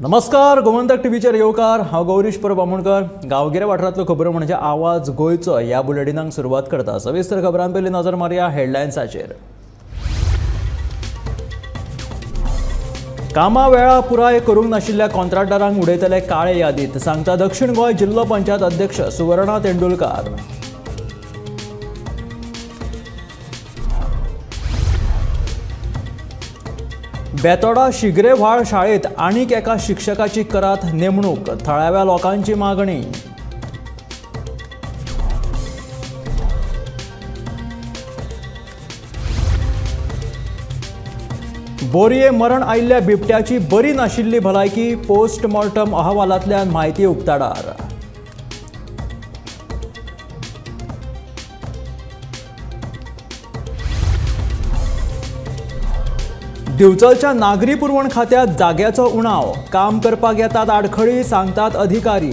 नमस्कार, गोमंतक टीव्हीचेर येवकार. हांव गौरीश परब आमोणकर. गांवगिऱ्या वाठारांतल्यो खबरो म्हणजे आवाज गोंयचो ह्या बुलेटिनाक सुरवात करता. सविस्तर खबरां पयलीं नजर मारया हेडलायन्साचेर. कामा वेळा पुराय करूंक नाशिल्ल्या कॉन्ट्रॅक्टरांक उडयतले काळे यादीत, सांगता दक्षिण गोंय जिल्लो पंचायत अध्यक्ष सुवर्णा तेंडुलकार. बेतोडा शिगरे व्हाळ शाळेत आनीक एका शिक्षकाची करात नेमणूक, थळाव्या लोकांची मागणी. बोरये मरण आयिल्ल्या बिबट्याची बरी नाशिल्ली भलायकी, पोस्टमॉर्टम अहवालांतल्यान म्हायती उक्ताडार. दिवचलच्या नागरी पुरवण खात्यात जाग्याचो उणाव, काम करपाक येतात आडखळी, सांगतात अधिकारी.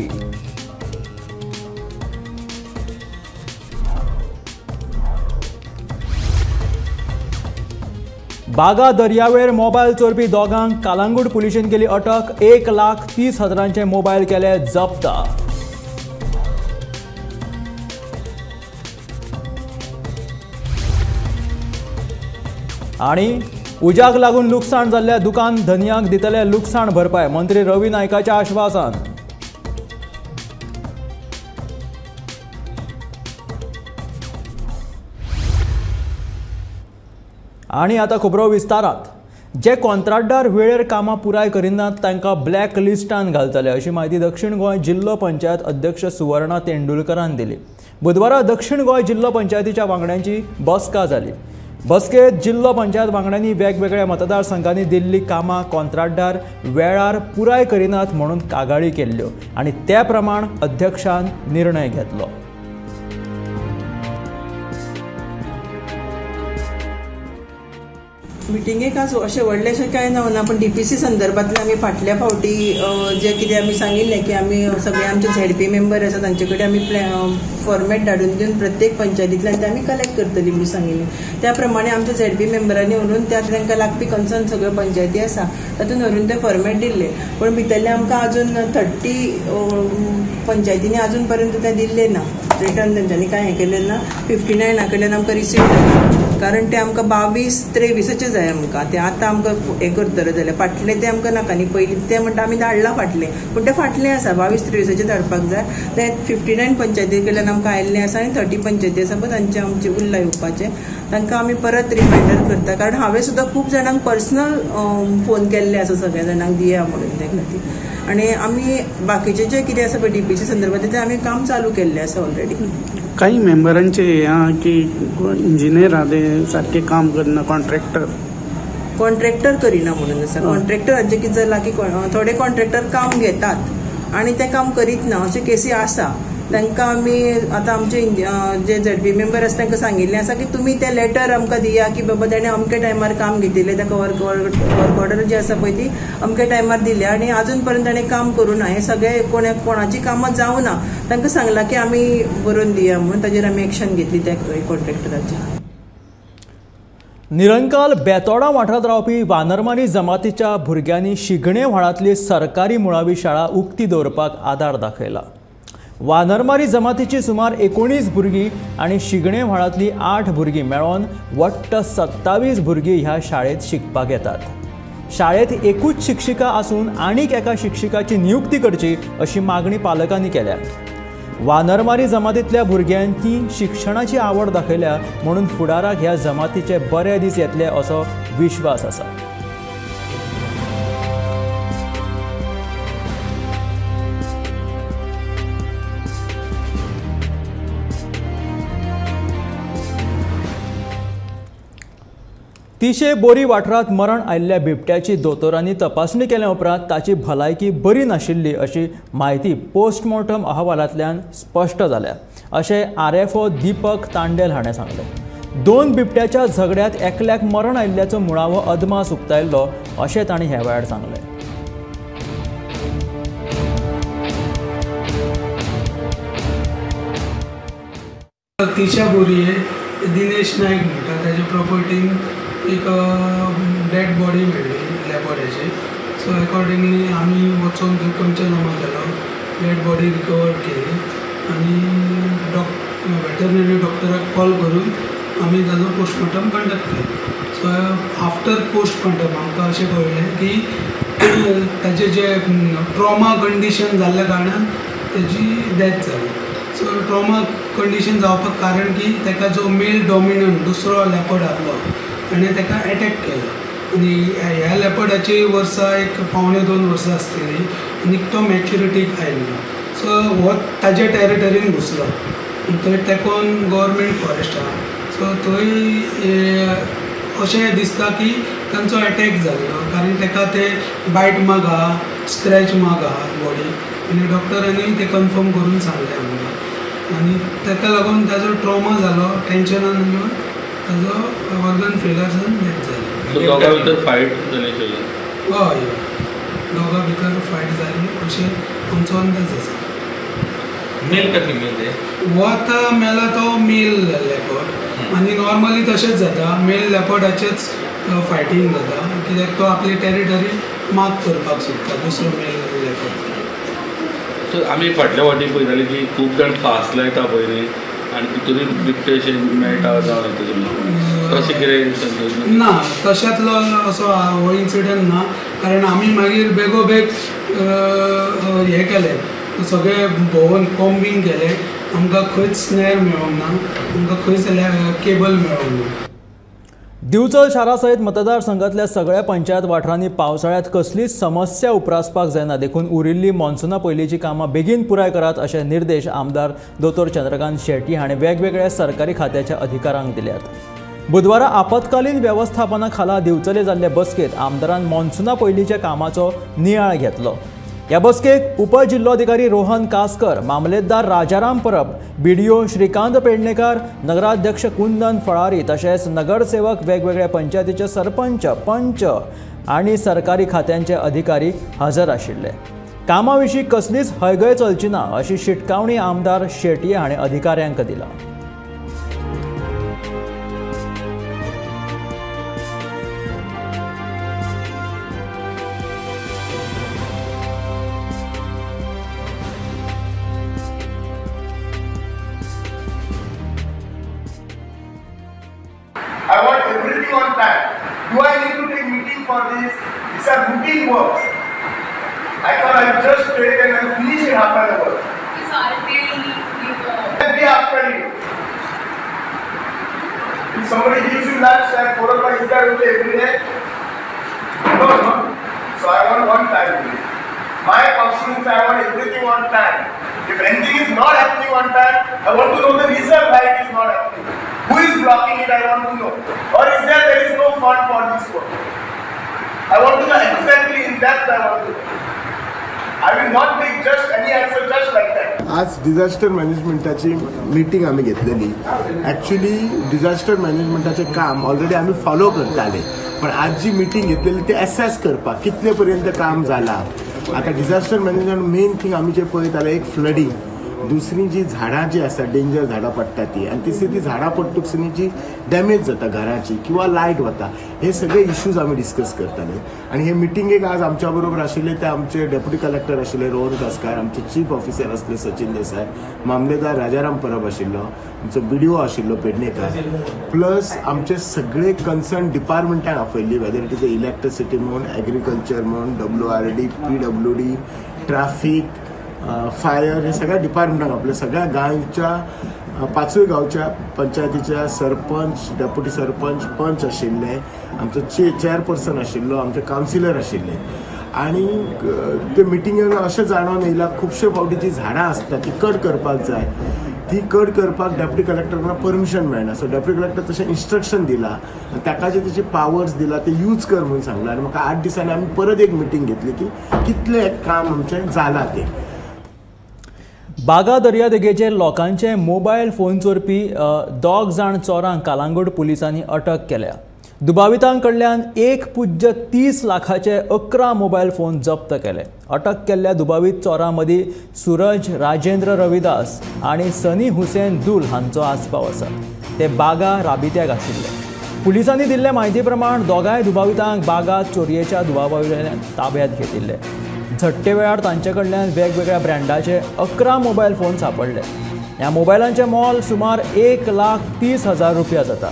बागा दर्यावेळ मोबायल चोरपी दोगांक कालांगूट पुलिशेन केली अटक, 1,30,000 मोबायल केले जप्त. आणि उज्याक लागून लुकसाण जाल्ल्या दुकान धनयांक दितले लुकसाण भरपाय, मंत्री रवी नायकाचें आश्वासन. आनी आतां खबरो विस्तारात. जे कॉन्ट्रॅक्टदार वेळेर कामां पुराय करिनात तांकां ब्लॅक लिस्टान घालतले, अशी म्हायती दक्षिण गोंय जिल्लो पंचायत अध्यक्ष सुवर्णा तेंडुलकरान दिली. बुधवारा दक्षिण गोंय जिल्लो पंचायतीच्या वांगड्यांची बसका जाली. बसकेत जिल्लो पंचायत वांगड्यांनी वेगवेगळ्या मतदारसंघांनी दिल्ली कामां कॉन्ट्रॅक्टदार वेळार पुराय करिनात म्हणून कागाळी केल्ल्यो आनी त्या प्रमाण अध्यक्षान निर्णय घेतलो. मिटिंगेक आज अशें व्हडलेशें कांय ना, पूण डीपीसी संदर्भांतल्यान आमी फाटल्या फावटी जे कितें आमी सांगिल्लें की आमी सगळे आमचे झेडपी मेंबर आसा तांचे कडेन आमी फॉर्मेट धाडून दिवन प्रत्येक पंचायतींतल्यान ते आमी कलेक्ट करतली म्हणून सांगिल्लें. त्या प्रमाणे आमच्या झेडपी मेंबरांनी व्हरून त्या तांकां लागपी कन्सर्न सगळ्यो पंचायती आसा तातूंत व्हरून ते फॉर्मेट दिल्ले, पूण भितरले आमकां अजून 30 पंचायतींनी अजून पर्यंत ते दिल्ले ना. रिटर्न तेंच्यांनी कांय हें केलें ना. 59 कडल्यान आमकां रिसीव जालें, कारण ते आमकां 22-23 जाय आमकां. ते आतां आमकां हें करतले जाल्यार फाटले ते आमकां नाका न्ही, पयलीं ते म्हणटा आमी धाडलां फाटलें, पूण ते फाटलें आसा 22-23 धाडपाक जाय. ते 59 पंचायती कडल्यान आमकां आयिल्लें आसा आनी 30 पंचायती आसा पळय तांचें आमचें उरलां येवपाचें, तांकां आमी परत रिमायंडर करता. कारण हांवें सुद्दां खूब जाणांक पर्सनल फोन केल्ले आसा सगळ्या जाणांक दिया म्हणून ते खातीर. आनी आमी बाकीचे जे कितें आसा पळय डीपीच्या संदर्भात ते आमी काम चालू केल्लें आसा ऑलरेडी. काही मेंबरांचे हे आहा की इंजिनियर आहा ते सारके काम करना, कॉन्ट्रॅक्टर करिना म्हणून आसा. कॉन्ट्रॅक्टरांचें कितें जालां की थोडे कॉन्ट्रॅक्टर काम घेतात आनी ते काम करीत ना, अशे केसी आसा. तांकां आमी आतां आमचे जे झेडपी मेंबर आसा तांकां सांगिल्लें आसा की तुमी ते लेटर आमकां दिया की बाबा ताणें अमके टायमार काम घेतिल्लें, ताका वर्क ऑर्डर जी आसा पळय ती अमके टायमार दिल्या आनी अजून पर्यंत ताणें काम करूं ना. हें सगळें कोणाची कामां जावं ना, तांकां सांगलां की आमी बरोवन दिया म्हणून, ताजेर आमी एक्शन घेतली त्या कॉन्ट्रॅक्टराचेर. निरंकाल बेतोडा वाठारांत रावपी वानरमारी जमातीच्या भुरग्यांनी शिगणे व्हाळांतली सरकारी मुळावी शाळा उक्ती दवरपाक आदार दाखयला. वानरमारी जमातीची सुमार 19 भुरगीं आनी शिगणे व्हाळांतली 8 भुरगीं मेळोन वट्ट 27 भुरगीं ह्या शाळेंत शिकपाक येतात. शाळेंत एकूच शिक्षिका आसून आनीक एका शिक्षिकाची नियुक्ती करची अशी मागणी पालकांनी केल्या. वानरमारी जमातींतल्या भुरग्यांची शिक्षणाची आवड दाखयल्या म्हणून फुडाराक ह्या जमातीचे बरे दीस येतले असो विश्वास आसा. तिशे बोरी वाठारांत मरण आयिल्ल्या बिबट्याची दोतोरांनी तपासणी केल्या उपरांत ताची भलायकी बरी नाशिल्ली अशी म्हायती पोस्टमॉर्टम अहवालांतल्यान स्पश्ट जाल्या, अशें RFO Deepak Tandel हाणें सांगलें. 2 बिबट्याच्या झगड्यांत एकल्याक मरण आयिल्ल्याचो मुळावो अदमास उक्तायल्लो अशें तांणी ह्या वेळार सांगलें. तिशा बोरये दिनेश नायक म्हणटा ताच्या प्रॉपर्टीन एक डेड बॉडी मेळ्ळी लेपर्डाची. सो अकॉर्डिंगली आमी वचोन थंय पंचनामा केलो, डेड बॉडी रिकवर केली आनी वेटरनरी डॉक्टराक कॉल करून आमी ताजो पोस्टमॉर्टम कंडक्ट केलो. सो आफ्टर पोस्टमॉर्टम आमकां अशें कळ्ळें की ताजें जे ट्रॉमा कंडिशन जाल्ल्या कारणान ताजी डेथ जाली. सो ट्रॉमा कंडिशन जावपाक कारण की ताका जो मेल डॉमिनंट दुसरो लेपर्ड आहलो ताणें ताका एटॅक केलो आनी ह्या लेपर्डाची वर्सां एक 1.75 वर्सां आसतली आनी तो मॅच्युरिटीक आयिल्लो. सो हो ताज्या टेरिटरीन घुसलो आनी थंय तेकोन गव्हर्मेंट फॉरेस्ट आहा. सो थंय अशें दिसता की तांचो एटॅक जाल्लो, कारण ताका ते बायट मार्क आहा, स्क्रॅच मार्क आहा बॉडी, आनी डॉक्टरांनी ते कन्फर्म करून सांगलें आमकां आनी ताका लागून ताजो ट्रॉमा जालो, टेन्शनान येवन ताजो ऑर्गन फेलर जावन डेथ जाली. दोगां भितर फायट जाली? हय, दोगां भितर फायट जाली अशें आमचो अंदाज आसा. मेल का फिमेल ते? हो आतां मेला तो मेल लेपर्ड आनी नॉर्मली तशेंच जाता, मेल लेपर्डाचेच फायटींग जाता कित्याक तो आपली टेरिटरी मार्क करपाक सोदता दुसरो मेल लेपर्ड. सो आमी फाटल्या फावटी पळयताली की खूब जाण फास लायता पळय न्ही आनी तितूनय बिबटे अशें मेळटा जावं तशें कितें ना, तशातलो असो हो इन्सिडंट ना, कारण आमी मागीर बेगोबेग हें केलें, सगळें भोंवन कॉम्बिंग केलें, आमकां खंयच स्नॅर मेळोंक ना, आमकां खंयच केबल मेळोंक ना. दिवचल शारा सयत मतदारसंघातल्या सगळ्या पंचायत वाठारांनी पावसाळ्यांत कसलीच समस्या उप्रासपाक जायना देखून उरिल्ली मॉन्सुना पयलींची कामां बेगीन पुराय करात अशे निर्देश आमदार दोतोर चंद्रकांत शेट्टी हांणी वेगवेगळ्या सरकारी खात्याच्या अधिकाऱ्यांक दिल्यात. बुधवारा आपत्कालीन वेवस्थापना खाला दिवचले जाल्ले बसकेत आमदारान मॉन्सुना पयलींच्या कामाचो नियाळ घेतलो. ह्या बसकेक उपजिल्लोधिकारी रोहन कासकर, मामलेदार राजाराम परब, बीडीओ श्रीकांत पेडणेकर, नगराध्यक्ष कुंदन फळारी तशेंच नगरसेवक, वेगवेगळ्या पंचायतीचे सरपंच, पंच आनी सरकारी खात्यांचे अधिकारी हजर आशिल्ले. कामा विशीं कसलीच हयगय चलची ना अशी शिटकावणी आमदार शेट्ये हांणी अधिकाऱ्यांक दिला. I want everything on time. Do I need to take meeting for this? These are routine works. I thought I'll just take and I'll finish in half an hour. So I'll tell you. I'll be after you. If somebody gives you lunch at 4 o'clock, is that okay every day? No, no. So I want one time only. My constituency, I want everything on time. If anything is not happening on time, I want to know the reason why it is not happening. Who is blocking it, I want to know. Or is there is no fund for this work? I want to know exactly in depth, I want to know. I will not take just any answer just like that. आज disaster मॅनेजमेंटाची meeting आमी घेतलेली. Actually disaster मॅनेजमेंटाचें काम already आमी follow करताले, पण आज जी meeting घेतलेली ते एसेस करपाक कितले पर्यंत काम जाला. आतां डिझास्टर मॅनेजमेंट मेन थिंग आमी जे पळयताले, एक फ्लडींग, दुसरी जी झाडां जी आसा डेंजर झाडां पडटा ती, आनी तिसरी ती झाडां पडटकच जी डॅमेज जाता घराची किंवा लायट वता, हे सगळे इश्यूज आमी डिस्कस करताले. आनी हे मिटिंगेक आज आमच्या बरोबर आशिल्ले ते आमचे डेप्युटी कलेक्टर आशिल्ले रोहन कासकार, आमचे चीफ ऑफिसर आसले सचिन देसाय, मामलेदार राजाराम परब आशिल्लो, आमचो बीडीओ आशिल्लो पेडणेकर, प्लस आमचे सगळे कन्सर्न डिपार्टमेंटांक आपयल्ली, whether it is electricity म्हूण, एग्रीकल्चर म्हूण, WRD, PWD, traffic, fire, हे सगळ्या डिपार्टमेंटांक आपल्या सगळ्या गांवच्या पांचूय गांवच्या पंचायतीच्या सरपंच, डेप्युटी सरपंच, पंच आशिल्ले, आमचो चेअरपर्सन आशिल्लो, आमचे कावन्सिलर आशिल्ले. आनी ते मिटिंगेन अशें जाणून येयलां खुबशे फावटी जी झाडां आसता ती कट करपाक जाय, ती कट करपाक डेप्युटी कलेक्टराक परमिशन मेळना. सो डेप्युटी कलेक्टर तशें इन्स्ट्रक्शन दिलां आनी ताका जे तेजे पावर्स दिला ते यूज कर म्हणून सांगलां. आनी म्हाका 8 दिसांनी आमी परत एक मिटींग घेतली की कितलें काम आमचें जालां तें. बागा दर्यादेगेचेर लोकांचे मोबायल फोन चोरपी 2 जाण चोरांक कालांगूट पुलिसांनी अटक केल्या. दुबावितां कडल्यान 1.30 लाखाचे 11 मोबायल फोन जप्त केले. अटक केल्ल्या दुबावीत चोरां मदीं सूरज राजेंद्र रविदास आनी सनी हुसेन दुल हांचो आस्पाव आसा. ते बागा राबित्याक आशिल्ले. पुलिसांनी दिल्ले म्हायती प्रमाण दोगांय दुबावितांक बागा चोरयेच्या दुबावावयल्यान ताब्यात घेतिल्ले. झडटे वेळार तांचे कडल्यान वेगवेगळ्या ब्रँडाचे 11 मोबायल फोन सांपडले. ह्या मोबायलांचें मोल सुमार 1,30,000 रुपया जाता.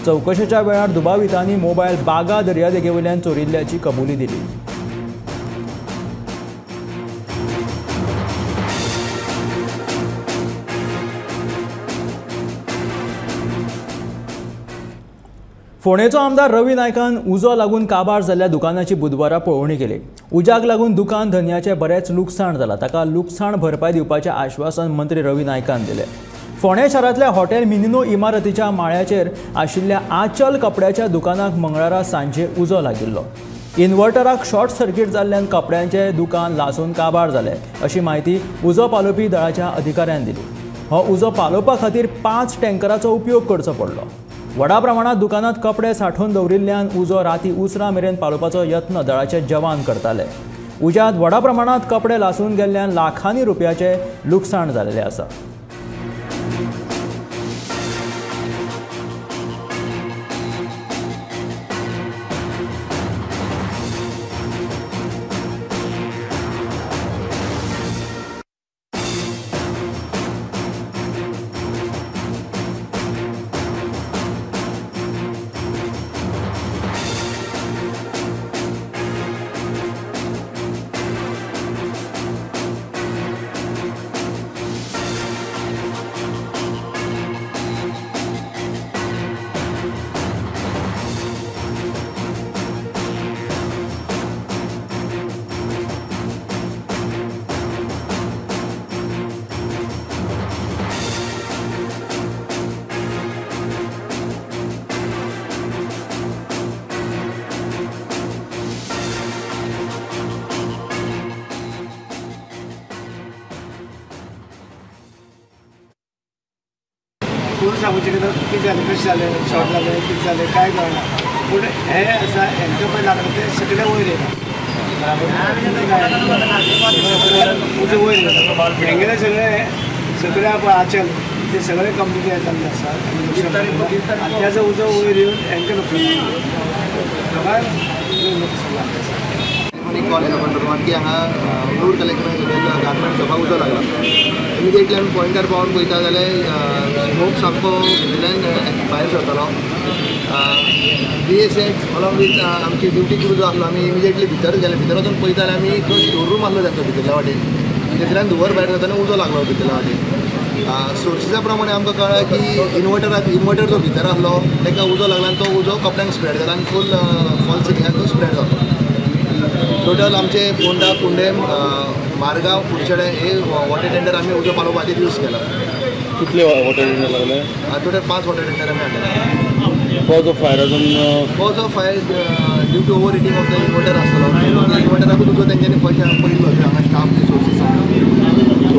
चवकशेच्या वेळार दुबावितांनी मोबायल बागा दर्यादेगेवयल्यान चोरिल्ल्याची कबुली दिली. फोंडेचो आमदार रवी नायकान उजो लागून काबार जाल्ल्या दुकानाची बुधवारा पळोवणी केली. उज्याक लागून दुकान धनयाचें बरेंच लुकसाण जालां. ताका लुकसाण भरपाय दिवपाचें आश्वासन मंत्री रवी नायकान दिलें. फोंडें शारांतल्या हॉटेल मिनिनो इमारतीच्या माळ्याचेर आशिल्ल्या आचल कपड्याच्या दुकानाक मंगळारा सांजे उजो लागिल्लो. इन्व्हर्टराक शॉर्ट सर्किट जाल्ल्यान कपड्यांचें दुकान लासून काबार जालें अशी म्हायती उजो पालोवपी दळाच्या अधिकाऱ्यान दिली. हो उजो पालोवपा खातीर 5 टँकराचो उपयोग करचो पडलो. व्हडा प्रमाणात दुकानात कपडे सांठोवन दवरिल्ल्यान उजो राती उसरां मेरेन पालोवपाचो यत्न दळाचे जवान करताले. उज्यांत व्हडा प्रमाणात कपडे लासून गेल्ल्यान लाखांनी रुपयाचें लुकसाण जाल्लें आसा. कोण सांगू शकना कितें जालें, कशें जालें, शॉर्ट जालें, कितें जालें कांय कळना. पूण हें आसा हेंकां पळय लागलां तें सगळें वयर येयलां, बराबर उजो वयर येयला. हेंगेलें सगळें सगळें पळय आचल तें सगळें कंप्लीट जाल्लें आसा. आनी तेजो उजो वयर येवन हेंकां लुकसाण दोगांय लुकसाण जाल्लें आसा. कॉल येयलो कंट्रोल की हांगा रोड कलेक्शन गार्मेंट शॉपाक उजो लागला. इमिडिएटली आमी पॉयंटार पावोन पळयता जाल्यार स्मोक सामको भितरल्यान भायर सरतालो. B S F along with आमची ड्युटी क्रू जो आसलो आमी इमिडिएटली भितर गेले. भितर वचून पळयता जाल्यार आमी तो स्टोर रूम आसलो तांचो भितरल्या वाटेन, थंयसरल्यान धुंवर भायर जाता आनी उजो लागलो भितरल्या वाटेन. सोर्सिसा प्रमाणे आमकां कळ्ळें की इन्वर्टर जो भितर आसलो ताका उजो लागला आनी तो उजो कपड्यांक स्प्रेड जाला आनी फूल फॉल सिलिंगाक तो स्प्रेड जालो. टोटल आमचे फोंडा, कुंडेम, मारगांव, कुडचडे हे वॉटर टेंडर आमी उजो पालोवपा खातीर यूज केला. कितले वॉटर टेंडर लागले? टोटल 5 वॉटर टेंडर आमी हाडले. कॉज ऑफ फायर अजून cause of fire due to over heating of the inverter आसतलो. इन्वर्टराकूच उजो तेंच्यांनी फर्स्ट पयलो हांगा staff sources.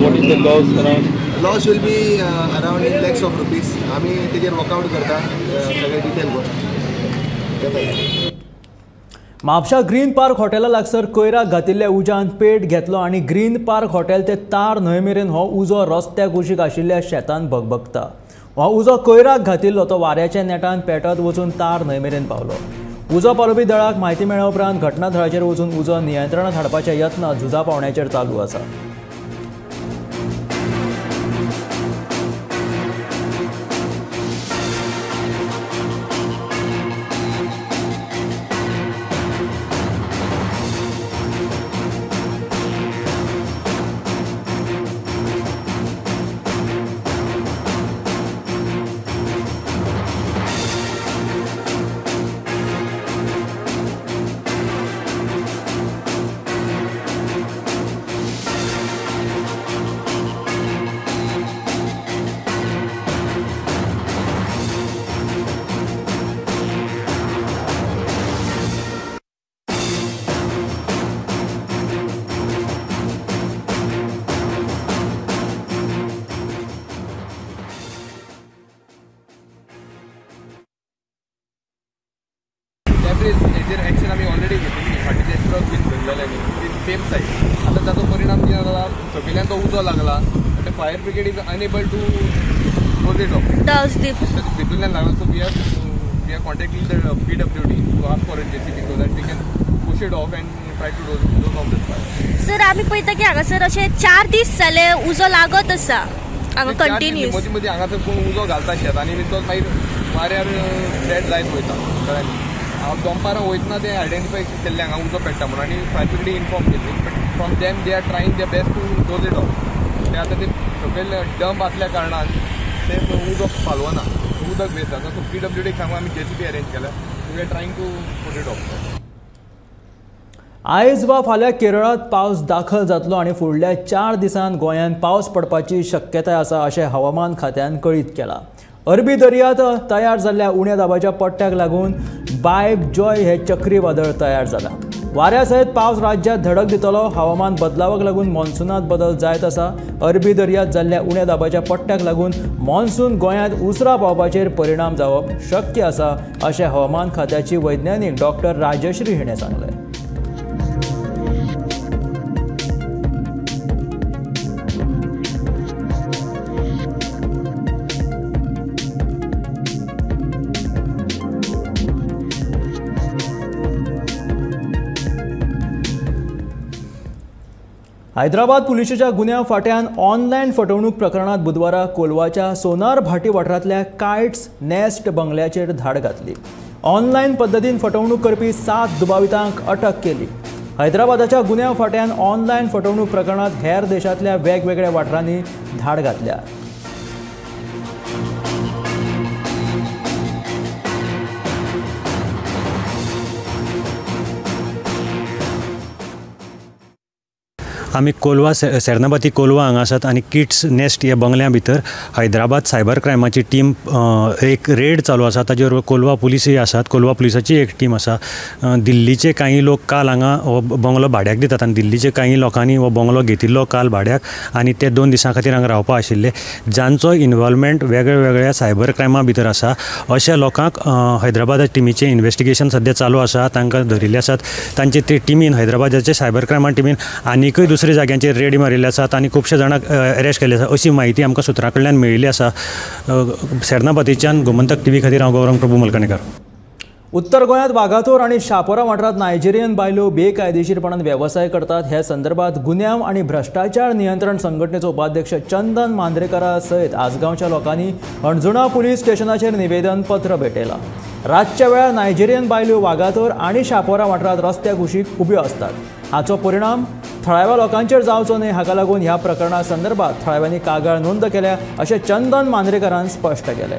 What is the loss around? Loss will be around in lakhs of rupees. आमी तेजेर वर्कआउट करता सगळे डिटेल पळोवन. म्हापशा ग्रीन पार्क हॉटेला लागसर कोयराक घातिल्ल्या उज्यान पेट घेतलो आनी ग्रीन पार्क हॉटेल ते तार न्हंय मेरेन हो उजो रस्त्या कुशीक आशिल्ल्या शेतान भगभगता. हो उजो कोयराक घातिल्लो तो वाऱ्याच्या नेटान पेटत वचून तार न्हंय मेरेन पावलो. उजो पालोवपी दळाक म्हायती मेळ्ळ्या उपरांत घटनाथळाचेर वचून उजो नियंत्रणांत हाडपाचे यत्न झुजा पावण्याचेर चालू आसा. हेजेर एक्शन आमी ऑलरेडी घेतिल्ली. फाटीं जे ट्रक बीन धरलेले न्ही सेम सायड, आतां ताचो परिणाम कितें जाला, सकयल्यान तो उजो लागला आनी fire brigade is unable to close it off. भितूरल्यान लागला. So we are We are contacting the PWD to ask for a JCB so that we can push it off and try to doze off this fire. Sir, आमी पळयता की हांगासर अशे 4 दीस जाले उजो लागत आसा हांगा कंटिन्यूस. मदीं मदीं हांगासर कोण उजो घालता शेतांनी बी, तो मागीर वाऱ्यार स्प्रेड जायत वयता. कळ्ळें? हांव दनपारां वयतना ते आयडेंटिफाय केल्ले हांगा उजो पेट्टा म्हणून आनी फायर ब्रिगेडीक इन्फॉर्म केल्ली, but from them they are trying their best to doze it off. ते आतां ते सकयल डंप आसल्या कारणान ते उदक पालवना, उदक वेस्ट जाता. सो PWD सांगून आमी JCB arrange केल्या. We are trying to put it off. आयज वा फाल्यां केरळांत पावस दाखल जातलो आनी फुडल्या 4 दिसांत गोंयांत पावस पडपाची शक्यताय आसा अशें हवामान खात्यान कळीत केलां. अरबी दर्यांत तयार जाल्ल्या उण्या दाबाच्या पट्ट्याक लागून बायब जॉय हे चक्रीवादळ तयार जालां. वाऱ्या सयत पावस राज्यांत धडक दितलो. हवामान बदलावाक लागून मॉन्सूनांत बदल जायत आसा. अरबी दर्यांत जाल्ल्या उण्या दाबाच्या पट्ट्याक लागून मॉन्सून गोंयांत उसरां पावपाचेर परिणाम जावप शक्य आसा अशें हवामान खात्याची वैज्ञानीक डॉक्टर राजश्री हिणें सांगलें. हैदराबाद पुलिशेच्या गुन्यांव फांट्यान ऑनलायन फटवणूक प्रकरणात बुधवारा कोलवाच्या सोनार भाटी वाठारांतल्या कायट्स नेस्ट बंगल्याचेर धाड घातली. ऑनलायन पद्दतीन फटवणूक करपी 7 दुबावितांक अटक केली. हैदराबादाच्या गुन्यांव फांट्यान ऑनलायन फटवणूक प्रकरणात हेर देशांतल्या वेगवेगळ्या वाठारांनी धाड घातल्या. आमी कोलवा सेर्नाबाती कोलवा हांगा आसात आनी किट्स नेस्ट ह्या बंगल्या भितर हैदराबाद सायबर क्रायमाची टीम एक रेड चालू आसा. ताजेर कोलवा पुलिसूय आसात, कोलवा पुलिसाची एक टीम आसा. दिल्लीचे कांय लोक काल हांगा हो बंगलो भाड्याक दितात आनी दिल्लीचे कांय लोकांनी हो बंगलो घेतिल्लो काल भाड्याक आनी ते 2 दिसां खातीर हांगा रावपा आशिल्ले. जांचो इन्वॉल्वमेंट वेगळ्या सायबर क्रायमा भितर आसा अशा लोकांक हैदराबाद टिमीचें इन्वेस्टिगेशन सद्या चालू आसा. तांकां धरिल्ले आसात. तांचे ते टिमीन हैदराबादाचे सायबर क्रायमा टिमीन आनीकय दुसऱ्या जाग्यांचेर रेडी मारिल्ले आसात आनी खुबशे जाणांक अरेस्ट केल्ले आसा अशी म्हायती आमकां सुत्रां कडल्यान मेळिल्ली आसा. सेर्नाबातीच्यान गोमंतक टीव्ही खातीर हांव गौरंग प्रभू मलकणेकर. उत्तर गोंयांत वागातोर आनी शापोरा वाठारांत नायजेरियन बायलो बेकायदेशीरपणान वेवसाय करतात. ह्या संदर्भात गुन्यांव आनी भ्रश्टाचार नियंत्रण संघटनेचो उपाध्यक्ष चंदन मांद्रेकरा सयत आजगांवच्या लोकांनी हणजुणा पुलीस स्टेशनाचेर निवेदन पत्र भेटयलां. रातच्या वेळार नायजेरियन बायलो वागातोर आनी शापोरा वाठारांत रस्त्या कुशीक उब्यो आसतात. हाचो परिणाम थळाव्या लोकांचेर जावचो न्हय हाका लागून ह्या प्रकरणा संदर्भात थळाव्यांनी कागाळ नोंद केल्या अशें चंदन मांद्रेकरान स्पश्ट केलें.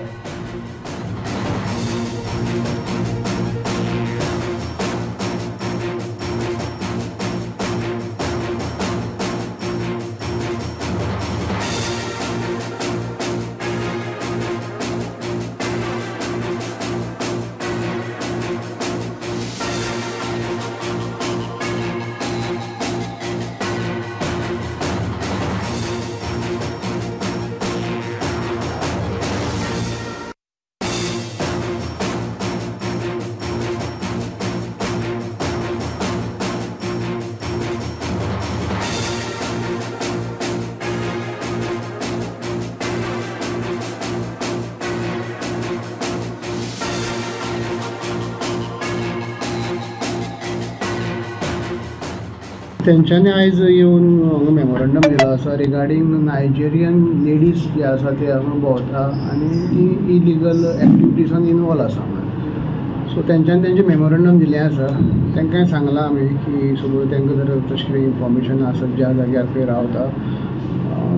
तेंच्यांनी आयज येवन हांगा मेमोरंडम दिलो आसा रिगार्डींग नायजेरियन लेडीज जे आसा ते हांगा भोंवता आनी ती इलिगल एक्टिविटीसान इनवॉल्व आसा म्हणून. सो तेंच्यांनी तेंचें मेमोरंडम दिलें आसा. तांकां सांगलां आमी की सपोज तांकां जर तशें कितें इन्फॉर्मेशन आसत ज्या जाग्यार खंय रावता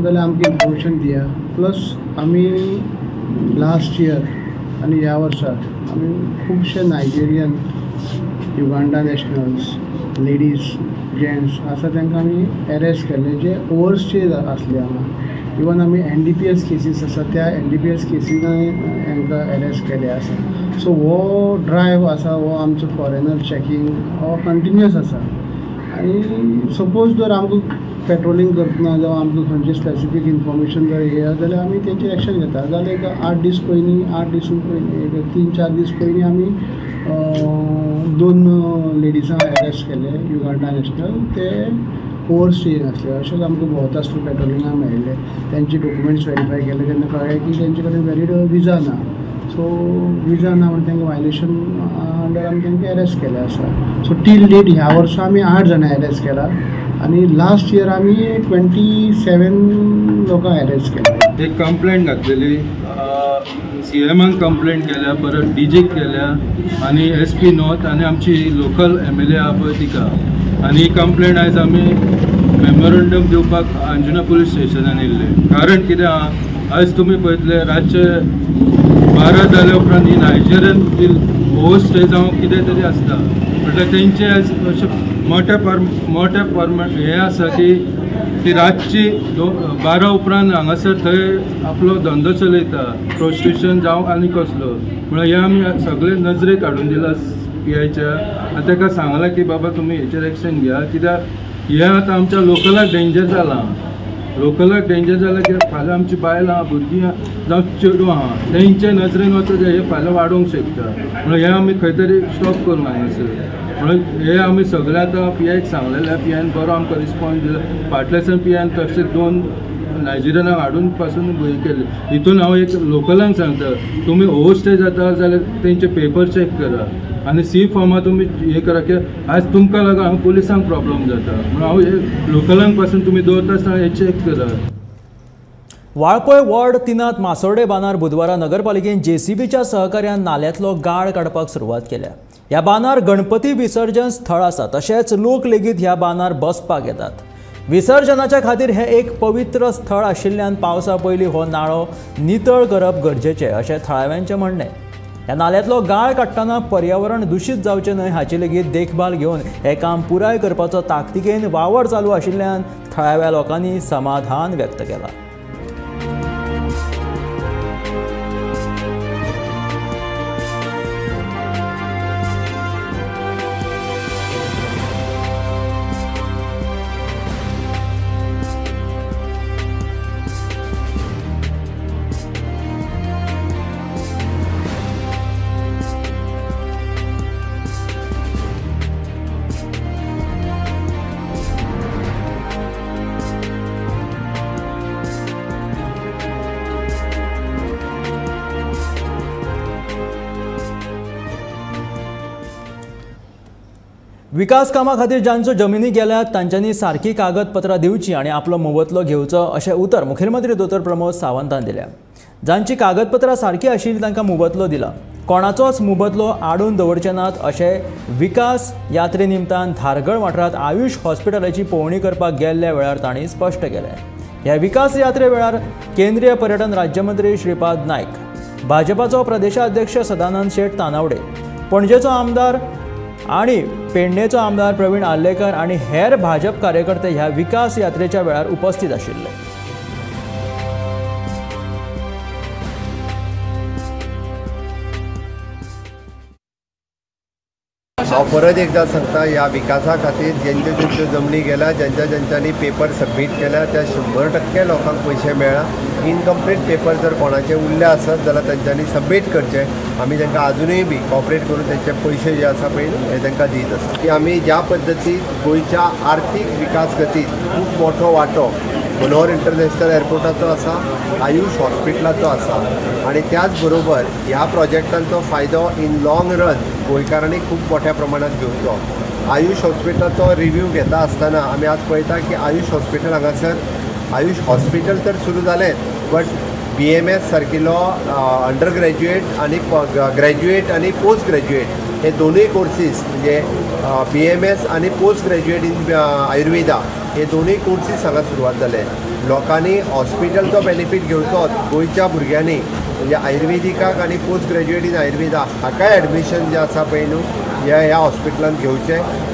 जाल्यार आमकां इन्फॉर्मेशन दिया. प्लस आमी लास्ट इयर आनी ह्या वर्सा आमी खुबशे Nigerian, Uganda nationals, ladies, gents आसा तांकां आमी एरेस्ट केल्ले जे ओवरस्टेज आसले हांगा. इवन आमी NDPS cases आसा त्या NDPS केसीनाय हांकां एरेस्ट केले आसा. सो हो ड्रायव आसा हो आमचो फॉरेनर चॅकींग हो कंटिन्युअस आसा. आनी सपोज जर आमकां पेट्रोलिंग करतना जावं आमकां खंयचें स्पेसिफीक इन्फॉर्मेशन जर येयला जाल्यार आमी तेंचेर एक्शन घेता. जाल्यार एक 8 दीस पयलीं, 8 दिसून पयलीं एक 3-4 दीस पयलीं आमी 2 लेडिजांक एरेस्ट केले युगांडा नॅशनल, ते ओवरस्टेज आसले. अशेंच आमकां भोंवता आसतना पेट्रोलिंगाक मेळिल्ले. तेंचे डॉक्युमेंट्स वेरीफाय केले तेन्ना कळ्ळें की तेंचे कडेन व्हॅलीड विजा ना. सो विजा ना म्हणून तांकां वायलेशन अंडर आमी तांकां एरेस्ट केलें आसा. सो टील डेट ह्या वर्सा आमी 8 जाणां एरेस्ट केला आनी लास्ट इयर आमी 27 लोकांक एरेस्ट केला. एक कंप्लेंट घातलेली, सीएमाक कंप्लेंट केल्या, परत डीजीक केल्या आनी एस पी नॉर्थ आनी आमची लोकल एम एल ए आहा पळय तिका. आनी ही कंप्लेंट आयज आमी मेमोरंडम दिवपाक अंजुना पुलीस स्टेशनान येयल्ले. कारण कितें आहा, आयज तुमी पळयतले रातचे 12 जाल्या उपरांत ही नायजेरियन ओवर स्टे जावं कितें तरी आसता, म्हटल्यार तेंचे आयज अशें मोठ्या परमाण हें आसा की ती रातची 12 उपरांत हांगासर थंय आपलो धंदो चलयता, प्रोस्टिट्यूशन जावं आनी कसलो. म्हणल्यार हें आमी सगळे नजरेक हाडून दिला पी आयच्या आनी ताका सांगलां की बाबा तुमी हेचेर एक्शन घेया, कित्याक हें आतां आमच्या लोकलाक डेंजर जालां. लोकलाक डेंजर जालां कित्याक फाल्यां आमची बायलां भुरगीं जावं चेडवां आहा तेंच्या नजरेन वचत हें फाल्यां वाडोवंक शकता. म्हणून हें आमी खंय तरी स्टॉप करूंक हांगासर. म्हणून हे आमी सगळे आतां पी आयक सांगलेलें, पी आयन बरो आमकां रिस्पॉन्स दिलो. फाटल्यासान पी आयन तशें 2 नायजेरियनाक हाडून पासून हें केलें. हितून हांव एक लोकलांक सांगता, तुमी ओवर स्टे जाता जाल्यार तेंचे पेपर चॅक करा आनी सी फॉर्मा तुमी हें करा, कित्याक आयज तुमकां लागून हांगा पुलिसांक प्रॉब्लम जाता. म्हणून हांव हे लोकलांक पासून तुमी दवरता आसतना हें चॅक करा. वाळपय वॉर्ड 3 मासोर्डे बांदार बुधवारा नगरपालिकेन जेसीबीच्या सहकार्यान नाल्यांतलो गाळ काडपाक सुरवात केल्या. ह्या बांदार गणपती विसर्जन स्थळ आसा, तशेंच लोक लेगीत ह्या बांदार बसपाक येतात. विसर्जनाच्या खातीर हें एक पवित्र स्थळ आशिल्ल्यान पावसा पयलीं हो नाळो नितळ करप गरजेचें अशें थळाव्यांचें म्हणणें. ह्या नाल्यांतलो गाळ काडटना पर्यावरण दुशीत जावचें न्हय हाची लेगीत देखभाल घेवन हें काम पुराय करपाचो ताकतिकेन वावर चालू आशिल्ल्यान थळाव्या लोकांनी समाधान व्यक्त केलां. विकास कामा खातीर जांचो जमिनी गेल्यात तांच्यांनी सारकी कागदपत्रां दिवची आनी आपलो मोबदलो घेवचो अशें उतर मुखेलमंत्री दोतोर प्रमोद सावंतान दिल्या. जांची कागदपत्रां सारकी आशिल्ली तांकां मोबदलो दिला, कोणाचोच मोबदलो आडून दवरचे नात अशें विकास यात्रे निमतान धारगळ वाठारांत आयुष हॉस्पिटलाची पळोवणी करपाक गेल्ल्या वेळार तांणी स्पश्ट केलें. ह्या विकास यात्रे वेळार केंद्रीय पर्यटन राज्यमंत्री श्रीपाद नायक, भाजपाचो प्रदेशाध्यक्ष सदानंद शेट तानावडे, पणजेचो आमदार आनी पेडणेचो आमदार प्रवीण आर्लेकर आनी हेर भाजप कार्यकर्ते ह्या विकास यात्रेच्या वेळार उपस्थित आशिल्ले. हांव परत एकदां सांगता, ह्या विकासा खातीर जेंच्यो जेंच्यो जमनी गेल्या, ज्यांच्या ज्यांच्यांनी पेपर सबमीट केल्या त्या 100% लोकांक पयशे मेळ्ळा. इनकम्प्लीट पेपर जर कोणाचे उरले आसत जाल्यार तांच्यांनी सबमीट करचे. आमी तांकां आजुनूय बी कॉपरेट करून तांचे पयशे जे आसा पळय हे तांकां दीत आसा. की आमी ज्या पद्दतीन गोंयच्या आर्थीक विकास गतीत खूब मोठो वांटो मनोहर इंटरनॅशनल एअरपोर्टाचो आसा, आयुष हॉस्पिटलाचो आसा आनी त्याच बरोबर ह्या प्रोजेक्टांचो फायदो इन लाँग रन गोंयकारांनी खूब मोठ्या प्रमाणात घेवचो. आयुष हॉस्पिटलाचो रिव्यू घेता आसतना आमी आज पळयता की आयुष हॉस्पिटल हांगासर आयुष हॉस्पिटल तर सुरू जालें, बट BMS सारकिलो अंडर ग्रॅज्युएट आनी ग्रॅज्युएट आनी पोस्ट ग्रॅज्युएट हे दोनूय कोर्सीस म्हणजे BMS आनी पोस्ट ग्रॅज्युएट इन आयुर्वेदा हे दोनूय कोर्सीस हांगा सुरवात जाले. लोकांनी हॉस्पिटलचो बेनिफीट घेवचो, गोंयच्या भुरग्यांनी म्हणजे आयुर्वेदिकाक आनी पोस्ट ग्रॅज्युएट इन आयुर्वेदा हाकाय एडमिशन जें आसा पळय न्हू ह्या हॉस्पिटलांत घेवचें.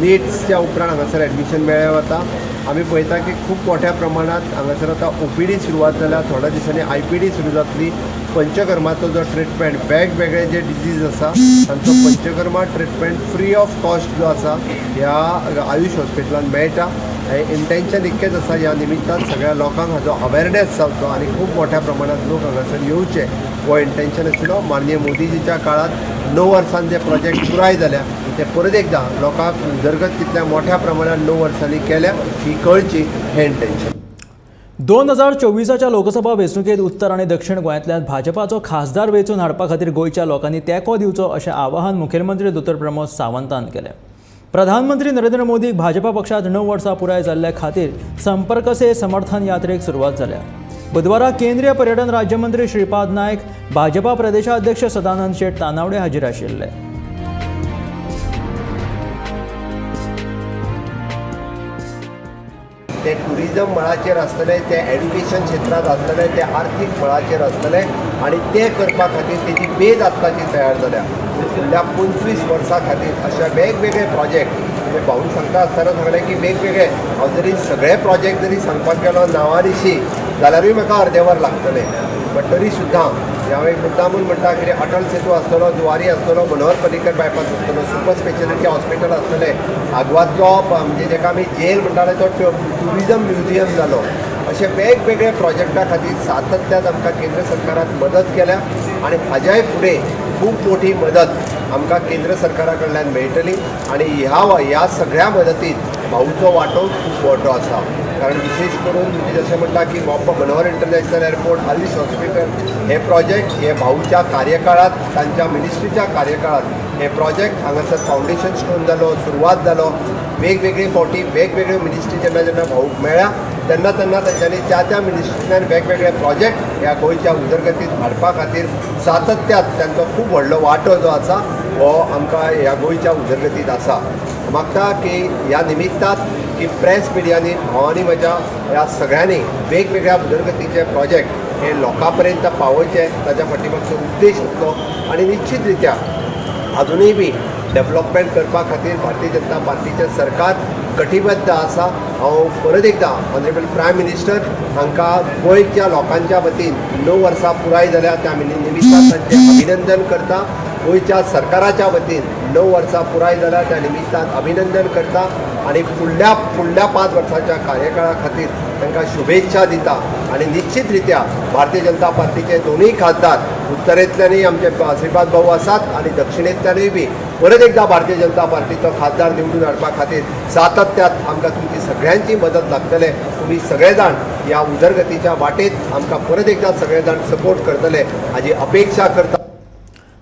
नीट्सच्या उपरांत हांगासर एडमिशन मेळ्ळें वता. आमी पळयता की खूब मोठ्या प्रमाणांत हांगासर आतां OPD सुरवात जाल्या, थोड्या दिसांनी IPD सुरू जातली. पंचकर्माचो जो ट्रिटमेंट वेगवेगळे जे डिजीज आसा तांचो panchakarma treatment free of cost जो आसा ह्या आयुष हॉस्पिटलांत मेळटा. हें इंटेन्शन इतकेंच आसा ह्या निमित्तान सगळ्या लोकांक हाजो अवेरनेस जावचो आनी खूब मोठ्या प्रमाणांत लोक हांगासर येवचे हो इंटेन्शन आशिल्लो. माननीय मोदीजीच्या काळांत 9 वर्सांत जे प्रोजेक्ट पुराय जाल्या ते परत एकदां लोकांक उदरगत कितल्या मोठ्या प्रमाणात 9 वर्सांनी केल्या ही कळची हें इंटेन्शन. 2024च्या लोकसभा वेंचणुकेंत उत्तर आनी दक्षिण गोंयांतल्यान भाजपाचो खासदार वेंचून हाडपा खातीर गोंयच्या लोकांनी तेंको दिवचो अशें आवाहन मुखेलमंत्री दोतोर प्रमोद सावंतान केलें. प्रधानमंत्री नरेंद्र मोदीक भाजपा पक्षांत 9 वर्सां पुराय जाल्ले खातीर संपर्क से समर्थन यात्रेक सुरवात जाल्या. बुधवारा केंद्रीय पर्यटन राज्यमंत्री श्रीपाद नायक, भाजपा प्रदेशाध्यक्ष सदानंद शेट तानावडे हाजीर आशिल्ले. ते टुरिजम मळाचेर आसतले, ते एड्युकेशन क्षेत्रांत आसतले, ते आर्थीक मळाचेर आसतले आनी ते करपा खातीर तेजी बेज आतांची तयार जाल्या. फुडल्या 25 वर्सां खातीर अशा वेगवेगळे प्रोजेक्ट, म्हणजे भाऊन सांगता आसतना सांगलें की वेगवेगळे, हांव जरी सगळे प्रोजेक्ट जरी सांगपाक गेलो नांवानिशी जाल्यारूय म्हाका अर्दें वर लागतलें, बट तरी सुद्दां हांव एक मुद्दामून म्हणटा कितें अटल सेतू आसतलो, जुवारी आसतलो, मनोहर पर्रीकर बायपास आसतलो, सुपर स्पेशलिटी हॉस्पिटल आसतलें, आगवादचो म्हणजे जेका आमी जेल म्हणटाले तो ट्युरिजम म्युझियम जालो. अशे वेगवेगळे प्रोजेक्टा खातीर सातत्यान आमकां केंद्र सरकारान मदत केल्या आनी हाज्याय फुडें खूब मोठी मदत आमकां केंद्र सरकारा कडल्यान मेळटली आनी ह्या सगळ्या मदतींत भाऊचो वांटो खूब मोठो आसा. कारण विशेष करून म्हणजे जशें म्हणटा की Mopa Manohar international airport, Ayush hospital हे प्रोजेक्ट हे भाऊच्या कार्यकाळात, तांच्या मिनिस्ट्रीच्या कार्यकाळात हे प्रोजेक्ट हांगासर फावंडेशन स्टोन जालो, सुरवात जालो. वेगवेगळे फावटी वेगवेगळ्यो मिनिस्ट्री जेन्ना जेन्ना भाऊक मेळ्ळ्या तेन्ना तेन्ना तांच्यांनी त्या त्या मिनिस्ट्रींतल्यान वेगवेगळे प्रोजेक्ट ह्या गोंयच्या उदरगतीत हाडपा खातीर सातत्यात तांचो खूब व्हडलो वांटो जो आसा हो आमकां ह्या गोंयच्या उदरगतीत आसा. मागता की ह्या निमित्तात की प्रेस मिडियांनी भावांनी म्हज्या ह्या सगळ्यांनी वेगवेगळ्या उदरगतीचे प्रोजेक्ट हे लोकां पर्यंत पावोवचे, ताच्या फाटी मागचो उद्देश आसलो आनी निश्चित रित्या अजुनूय बी डेवलपमेंट करपा खातीर भारतीय जनता पार्टीचें सरकार कटिबद्ध आसा. हांव परत एकदां ऑनरेबल प्रायम मिनिस्टर हांकां गोंयच्या लोकांच्या वतीन 9 वर्सां पुराय जाल्या त्या निमित्तान तांचें अभिनंदन करता. गोंयच्या सरकाराच्या वतीन 9 वर्सां पुराय जाल्या त्या निमित्तान अभिनंदन करता आनी फुडल्या फुडल्या 5 वर्सांच्या कार्यकाळा खातीर तांकां शुभेच्छा दिता. आनी निश्चित रित्या भारतीय जनता पार्टीचे दोनूय खासदार उत्तरेंतल्यानूय आमचे श्रीपाद भाऊ आसात आनी दक्षिणेंतल्यानूय बी परत एकदां भारतीय जनता पार्टीचो खासदार निवडून हाडपा खातीर सातत्यात आमकां तुमची सगळ्यांची मदत लागतले. तुमी सगळे जाण ह्या उदरगतीच्या वाटेत आमकां परत एकदां सगळे जाण सपोर्ट करतले हाजी अपेक्षा करता.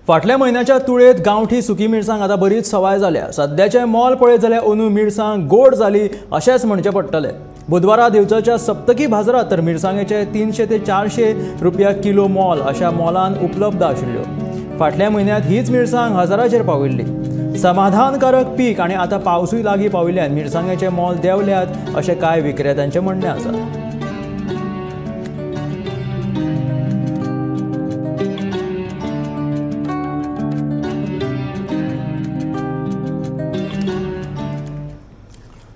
फाटल्या म्हयन्याच्या तुळेत गांवठी सुकी मिरसांग आतां बरीच सवाय जाल्या. सद्याचें मोल पळयत जाल्यार अंदू मिरसांग गोड जाली अशेंच म्हणचें पडटलें. बुधवारा दिवचलच्या सप्तकी बाजारांत तर मिरसांगेचे 300 ते 400 रुपया किलो मोल अशा मोलान उपलब्ध आशिल्ल्यो. फाटल्या म्हयन्यांत हीच मिरसांग हजाराचेर पाविल्ली. समाधानकारक पीक आनी आतां पावसूय लागीं पाविल्ल्यान मिरसांगेचें मोल देंवल्यात अशें कांय विक्रेत्यांचें म्हणणें आसा.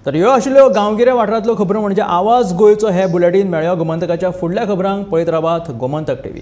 तर ह्यो आशिल्ल्यो गांवगिऱ्या वाठारांतल्यो खबरो म्हणजे आवाज गोंयचो हे बुलेटीन. मेळ्यो गोमंतकाच्या फुडल्या खबरांक पळयत रावात गोमंतक टीव्ही.